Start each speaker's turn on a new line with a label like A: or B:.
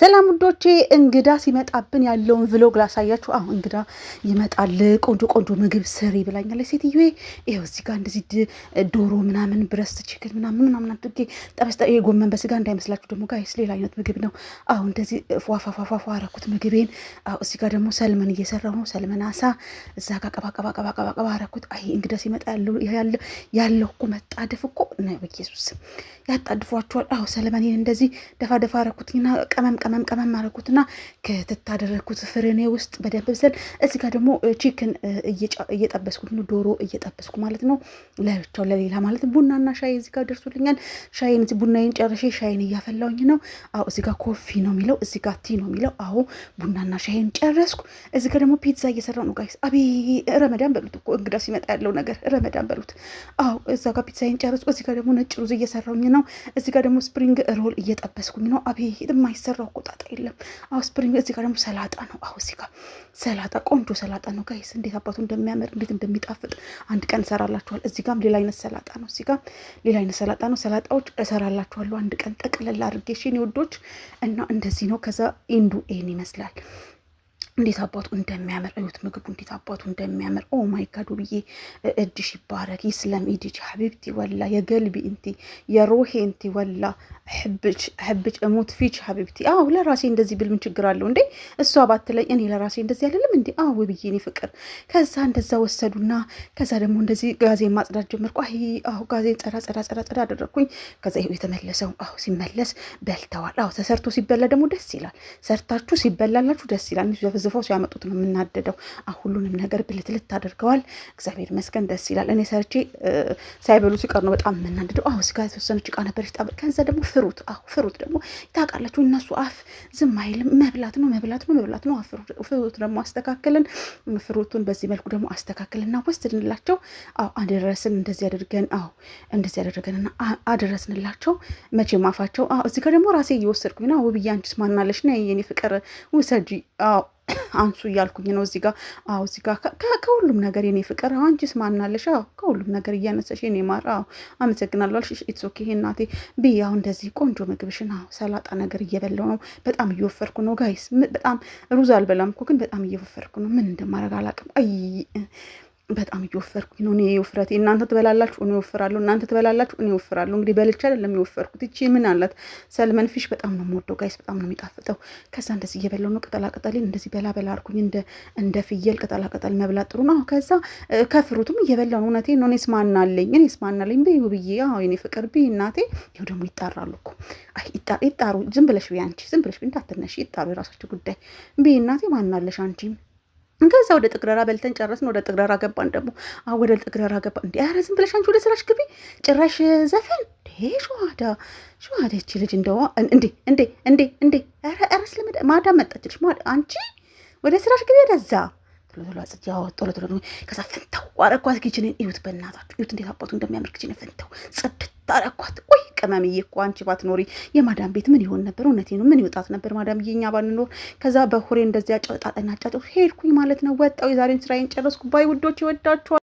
A: ሰላም ውዶቼ፣ እንግዳ ሲመጣብን ያለውን vlog ላሳያችሁ። አሁን እንግዳ ይመጣል። ቆንጆ ቆንጆ ምግብ ስሪ ብላኛለች ሴትዬ። ይኸው እዚህ ጋር እንደዚህ ዶሮ ምናምን breast chicken ምናምን ምናምን አድርጌ ጠበስ፣ ጎመን በስጋ እንዳይመስላችሁ ደግሞ guys፣ ሌላ አይነት ምግብ ነው። አሁን እንደዚህ ፏፏፏፏ አረኩት ምግቤን። አሁ እዚህ ጋር ደግሞ salmon እየሰራሁ ነው። Salmon አሳ እዛ ጋር ቀባ ቀባ ቀባ ቀባ ቀባ አረኩት። አይ እንግዳ ሲመጣ ያለው እኮ መጣደፍ እኮ ነው። በኢየሱስ ያጣድፏቸዋል። አሁ salmon ኤን እንደዚህ ደፋ ደፋ አረኩትና ቀመም ቀመም ቀመም አረኩትና ክትት አደረግኩት ፍርኔ ውስጥ በደንብ ብስል። እዚህ ጋር ደግሞ chicken እየጠበስኩት ነው፣ ዶሮ እየጠበስኩ ማለት ነው። ለብቻው ለሌላ ማለት ቡናና ሻይ እዚህ ጋር ደርሶልኛል። ሻይን ቡናዬን ጨርሼ ሻይን እያፈላውኝ ነው። አዎ እዚህ ጋር coffee ነው የሚለው፣ እዚህ ጋር tea ነው የሚለው። አዎ ቡናና ሻይን ጨረስኩ። እዚህ ጋር ደግሞ ፒዛ እየሰራው ነው guys። አቤ ረመዳን በሉት እኮ እንግዳ ሲመጣ ያለው ነገር ረመዳን በሉት። አዎ እዛ ጋር ፒዛዬን ጨረስኩ። እዚህ ጋር ደግሞ ነጭ ሩዝ እየሰራውኝ ነው። እዚህ ጋር ደግሞ spring roll እየጠበስኩኝ ነው። አቤት የማይሰራው እኮ ጣጣ የለም። አዎ spring። እዚህ ጋር ደግሞ ሰላጣ ነው። አዎ እዚህ ጋር ሰላጣ፣ ቆንጆ ሰላጣ ነው guys። እንዴት አባቱ እንደሚያምር፣ እንዴት እንደሚጣፍጥ አንድ ቀን እሰራላችኋል። እዚህ ጋርም ሌላ አይነት ሰላጣ ነው። እዚህ ጋር ሌላ አይነት ሰላጣ ነው። ሰላጣዎች እሰራላችኋለሁ አንድ ቀን ጠቅልል አድርጌ እሺ ውዶች። እና እንደዚህ ነው። ከዛ end ኡ ይሄን ይመስላል። እንዴት አባቱ እንደሚያምር እዩት። ምግቡ እንዴት አባቱ እንደሚያምር፣ oh my God ውብዬ፣ እጅሽ ይባረክ። يسلم ايدك حبيبتي والله يا قلبي انتي يا روحي انتي والله احبك احبك اموت فيك حبيبتي። አዎ ለራሴ እንደዚህ ብል ምን ችግር አለው እንዴ? እሷ ባትለኝ እኔ ለራሴ እንደዚህ አይደለም እንዴ? አዎ ውብዬ፣ እኔ ፍቅር። ከዛ እንደዛ ወሰዱና ከዛ ደግሞ እንደዚህ ጋዜን ማጽዳት ጀመርኩ። አይ አዎ ጋዜን ጸዳ ጸዳ ጸዳ ጸዳ አደረግኩኝ። ከዛ ይኸው የተመለሰው፣ አዎ ሲመለስ በልተዋል። አዎ ተሰርቶ ሲበላ ደግሞ ደስ ይላል። ሰርታችሁ ሲበላላችሁ ደስ ይላል። ዘፍዝፈው ሲያመጡት ነው የምናደደው። ሁሉንም ነገር ብልትልት አድርገዋል። እግዚአብሔር ይመስገን ደስ ይላል። እኔ ሰርቼ ሳይበሉ ሲቀር ነው በጣም የምናደደው። አሁ እዚህ ጋር የተወሰነች እቃ ነበረች። ከዛ ደግሞ fruit፣ አሁ fruit ደግሞ ታውቃላችሁ፣ እነሱ አፍ ዝም አይልም። መብላት ነው፣ መብላት ነው፣ መብላት ነው። Fruit ደግሞ አስተካከልን። Fruit ኡን በዚህ መልኩ ደግሞ አስተካከልና ወስድንላቸው። አዎ አደረስን። እንደዚህ አድርገን፣ አዎ እንደዚህ አደረገንና አደረስንላቸው። መቼም አፋቸው፣ አዎ እዚህ ጋር ደግሞ ራሴ እየወሰድኩኝ ነው። ውብዬ አንቺስ ማናለሽ? ነይ የኔ ፍቅር ውሰጂ። አዎ አንሱ እያልኩኝ ነው እዚህ ጋር። አዎ እዚህ ጋር ከሁሉም ነገር የኔ ፍቅር አንቺስ ማናለሽ? አዎ ከሁሉም ነገር እያነሳሽ የኔ ማር። አዎ አመሰግናለሁ አልሽ። It's okay እናቴ ብዬ አሁን እንደዚህ ቆንጆ ምግብሽን፣ አዎ ሰላጣ ነገር እየበላሁ ነው። በጣም እየወፈርኩ ነው guys። በጣም ሩዝ አልበላም እኮ ግን በጣም እየወፈርኩ ነው። ምን እንደማደርግ አላውቅም። አይ በጣም እየወፈርኩኝ ነው። እኔ ውፍረቴ፣ እናንተ ትበላላችሁ፣ እኔ ወፍራለሁ። እናንተ ትበላላችሁ፣ እኔ ወፍራለሁ። እንግዲህ በልቼ አይደለም የወፈርኩት። ይቺ ምን አላት salmon fish በጣም ነው የምወደው guys፣ በጣም ነው የሚጣፍጠው። ከዛ እንደዚህ እየበላሁ ነው። ቅጠላ ቅጠሌን እንደዚህ በላ በላ አልኩኝ። እንደ ፍየል ቅጠላ ቅጠል መብላት ጥሩ ነው። ከዛ ከ fruit ኡም እየበላሁ ነው። እውነቴን ነው። እኔስ ማናለኝ? እኔስ ማናለኝ? ብይ ውብዬ፣ አዎ የኔ ፍቅር ብይ እናቴ። ይኸው ደግሞ ይጣራሉ እኮ። አይ ይጣሩ። ዝም ብለሽ ብይ አንቺ፣ ዝም ብለሽ ብይ፣ እንዳትነሽ። ይጣሩ፣ የራሳቸው ጉዳይ። ብይ እናቴ፣ ማናለሽ አንቺ? ከዛ ወደ ጥግረራ በልተን ጨረስን። ወደ ጥግረራ ገባን። ደግሞ አዎ ወደ ጥግረራ ገባን። እንዴ ኧረ ዝም ብለሽ አንቺ ወደ ስራሽ ግቢ። ጭራሽ ዘፈን ሸዋዳ ሸዋዳ። ይቺ ልጅ እንደዋ እንዴ እንዴ እንዴ እንዴ! ኧረ ኧረ ስለመዳ ማዳም መጣችልሽ። አንቺ ወደ ስራሽ ግቢ ወደዛ። ቶሎ ቶሎ አጽጃ፣ ቶሎ ቶሎ። ከዛ ፍንተው አረኳት kitchen ን። እዩት በእናታችሁ እዩት፣ እንዴት አባቱ እንደሚያምር kitchen ን ፍንተው ጽድት አረኳት። ወይ ቅመምዬ እኮ አንቺ ባትኖሪ የማዳም ቤት ምን ይሆን ነበር? እውነቴ ነው። ምን ይወጣት ነበር ማዳምዬ እኛ ባንኖር? ከዛ በሁሬ እንደዚያ ጨጣጠና ጫጫ ሄድኩኝ ማለት ነው። ወጣው፣ የዛሬን ስራዬን ጨረስኩ። Bye ውዶች፣ ይወዳችኋል።